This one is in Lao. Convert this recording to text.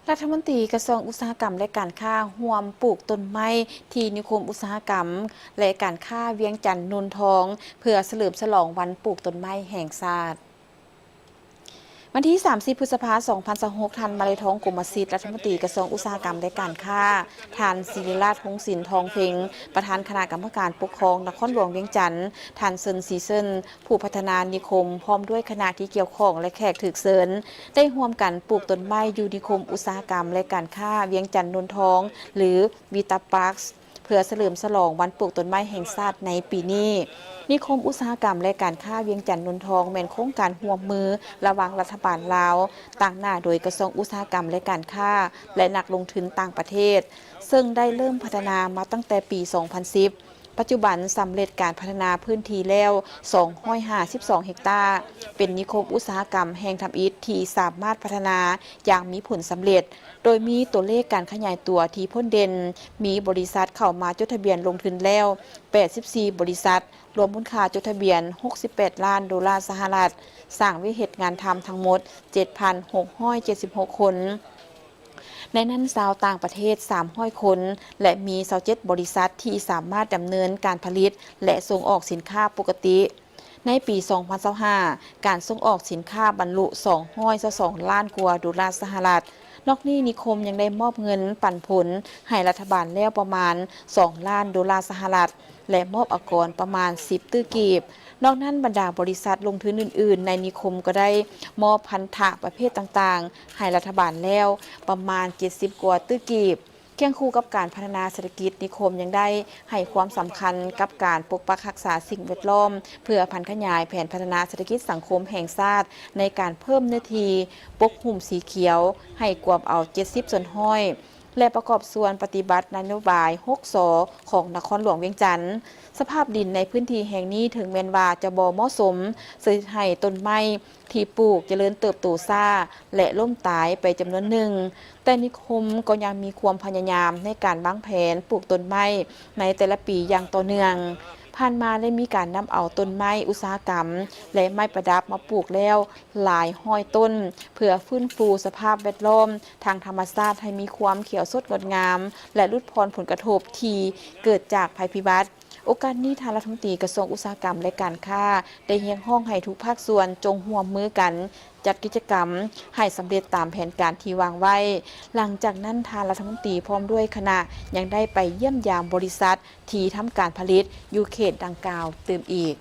ລັດຖະມົນຕີກະຊວງອຸດສາຫະກຳ ແລະ ການຄ້າ ຮ່ວມປູກຕົ້ນໄມ້ທີ່ນິຄົມອຸດສາຫະກຳ ແລະ ການຄ້າວຽງຈັນໂນນທອງ ເພື່ອສະເຫຼີມສະຫຼອງວັນປູກຕົ້ນໄມ້ແຫ່ງຊາດ. ວັນທີສາມສິບ ພຶດສະພາ ສອງພັນຊາວຫົກ, ທ່ານ ມາໄລທອງ ກົມມະສິດ ລັດຖະມົນຕີກະຊວງອຸດສາຫະກຳ ແລະ ການຄ້າ, ທ່ານ ສິລິລາດ ພົງສິນ ທອງເພັງ ປະທານຄະນະກຳມະການປົກຄອງນະຄອນຫຼວງວຽງຈັນ, ທ່ານ ເຊີນ ສີເຊີນ ຜູ້ພັດທະນານິຄົມ ພ້ອມດ້ວຍຄະນະທີ່ກ່ຽວຂ້ອງ ແລະ ແຂກຖືກເຊີນ ໄດ້ຮ່ວມກັນປູກຕົ້ນໄມ້ຢູ່ນິຄົມອຸດສາຫະກຳ ແລະ ການຄ້າວຽງຈັນໂນນທອງ ຫຼື ວີຕາປາກ ເພື່ອສະເຫຼີມສະຫຼອງວັນປູກຕົ້ນໄມ້ແຫ່ງຊາດໃນປີນີ້. ນິຄົມອຸດສາຫະກຳ ແລະ ການຄ້າວຽງຈັນໂນນທອງ ແມ່ນໂຄງການຮ່ວມມືລະຫວ່າງລັດຖະບານລາວ, ຕາງໜ້າໂດຍກະຊວງອຸດສາຫະກຳ ແລະ ການຄ້າ ແລະ ນັກລົງທຶນຕ່າງປະເທດ, ເຊິ່ງໄດ້ເລີ່ມພັດທະນາມາຕັ້ງແຕ່ປີ ສອງພັນສິບ. ປັດຈຸບັນສຳເລັດການພັດທະນາພື້ນທີ່ແລ້ວ ສອງຮ້ອຍຫ້າສິບສອງເຮັກຕາ, ເປັນນິຄົມອຸດສາຫະກຳແຫ່ງທຳອິດທີ່ສາມາດພັດທະນາຢ່າງມີຜົນສຳເລັດ, ໂດຍມີຕົວເລກການຂະຫຍາຍຕົວທີ່ພົ້ນເດັ່ນ, ມີບໍລິສັດເຂົ້າມາຈົດທະບຽນລົງທຶນແລ້ວ ແປດສິບສີ່ ບໍລິສັດ, ລວມມູນຄ່າຈົດທະບຽນ ຫົກສິບແປດລ້ານໂດລາສະຫະລັດ, ສ້າງວຽກເຮັດງານທຳທັງໝົດ ເຈັດພັນຫົກຮ້ອຍເຈັດສິບຫົກຄົນ. ໃນນັ້ນຊາວຕ່າງປະເທດ ສາມຮ້ອຍຄົນ ແລະ ມີ ຊາວເຈັດ ບໍລິສັດທີ່ສາມາດດຳເນີນການຜະລິດ ແລະ ສົ່ງອອກສິນຄ້າປົກກະຕິ. ໃນປີ ສອງພັນຊາວຫ້າ ການສົ່ງອອກສິນຄ້າບັນລຸ ສອງຮ້ອຍຊາວສອງລ້ານກວ່າໂດລາສະຫະລັດ. ນອກນີ້ນິຄົມຍັງໄດ້ມອບເງິນປັນຜົນໃຫ້ລັດຖະບານແລ້ວປະມານ ສອງລ້ານໂດລາສະຫະລັດ ແລະ ມອບອາກອນປະມານ ສິບຕື້ກີບ. ນອກນັ້ນບັນດາບໍລິສັດລົງທຶນອື່ນໆໃນນິຄົມກໍໄດ້ມອບພັນທະປະເພດຕ່າງໆໃຫ້ລັດຖະບານແລ້ວປະມານ ເຈັດສິບກວ່າຕື້ກີບ. ຄຽງຄູ່ກັບການພັດທະນາເສດຖະກິດ, ນິຄົມຍັງໄດ້ໃຫ້ຄວາມສຳຄັນກັບການປົກປັກຮັກສາສິ່ງແວດລ້ອມ ເພື່ອຜັນຂະຫຍາຍແຜນພັດທະນາເສດຖະກິດສັງຄົມແຫ່ງຊາດ ໃນການເພີ່ມເນື້ອທີ່ປົກຫຸ້ມສີຂຽວໃຫ້ກວມເອົາ ເຈັດສິບສ່ວນຮ້ອຍ ແລະ ປະກອບສ່ວນປະຕິບັດນະໂຍບາຍ ຫົກ ສ ຂອງນະຄອນຫຼວງວຽງຈັນ. ສະພາບດິນໃນພື້ນທີ່ແຫ່ງນີ້ເຖິງແມ່ນວ່າຈະບໍ່ເໝາະສົມ, ເຮັດໃຫ້ຕົ້ນໄມ້ທີ່ປູກຈະເລີນເຕີບໂຕຊ້າ ແລະ ລົ້ມຕາຍໄປຈຳນວນໜຶ່ງ, ແຕ່ນິຄົມກໍຍັງມີຄວາມພະຍາຍາມໃນການວາງແຜນປູກຕົ້ນໄມ້ໃນແຕ່ລະປີຢ່າງຕໍ່ເນື່ອງ. ຜ່ານມາໄດ້ມີການນຳເອົາຕົ້ນໄມ້ອຸດສາຫະກຳ ແລະ ໄມ້ປະດັບມາປູກແລ້ວຫຼາຍຮ້ອຍຕົ້ນ ເພື່ອຟື້ນຟູສະພາບແວດລ້ອມທາງທຳມະຊາດໃຫ້ມີຄວາມຂຽວສົດງົດງາມ ແລະ ຫຼຸດຜ່ອນຜົນກະທົບທີ່ເກີດຈາກໄພພິບັດ. ໂອກາດນີ້ ທ່ານລັດຖະມົນຕີກະຊວງອຸດສາຫະກຳ ແລະ ການຄ້າ ໄດ້ຮຽກຮ້ອງໃຫ້ທຸກພາກສ່ວນຈົ່ງຮ່ວມມືກັນຈັດກິດຈະກຳໃຫ້ສຳເລັດຕາມແຜນການທີ່ວາງໄວ້. ຫຼັງຈາກນັ້ນ ທ່ານລັດຖະມົນຕີພ້ອມດ້ວຍຄະນະຍັງໄດ້ໄປຢ້ຽມຢາມບໍລິສັດທີ່ທຳການຜະລິດຢູ່ເຂດດັ່ງກ່າວຕື່ມອີກ.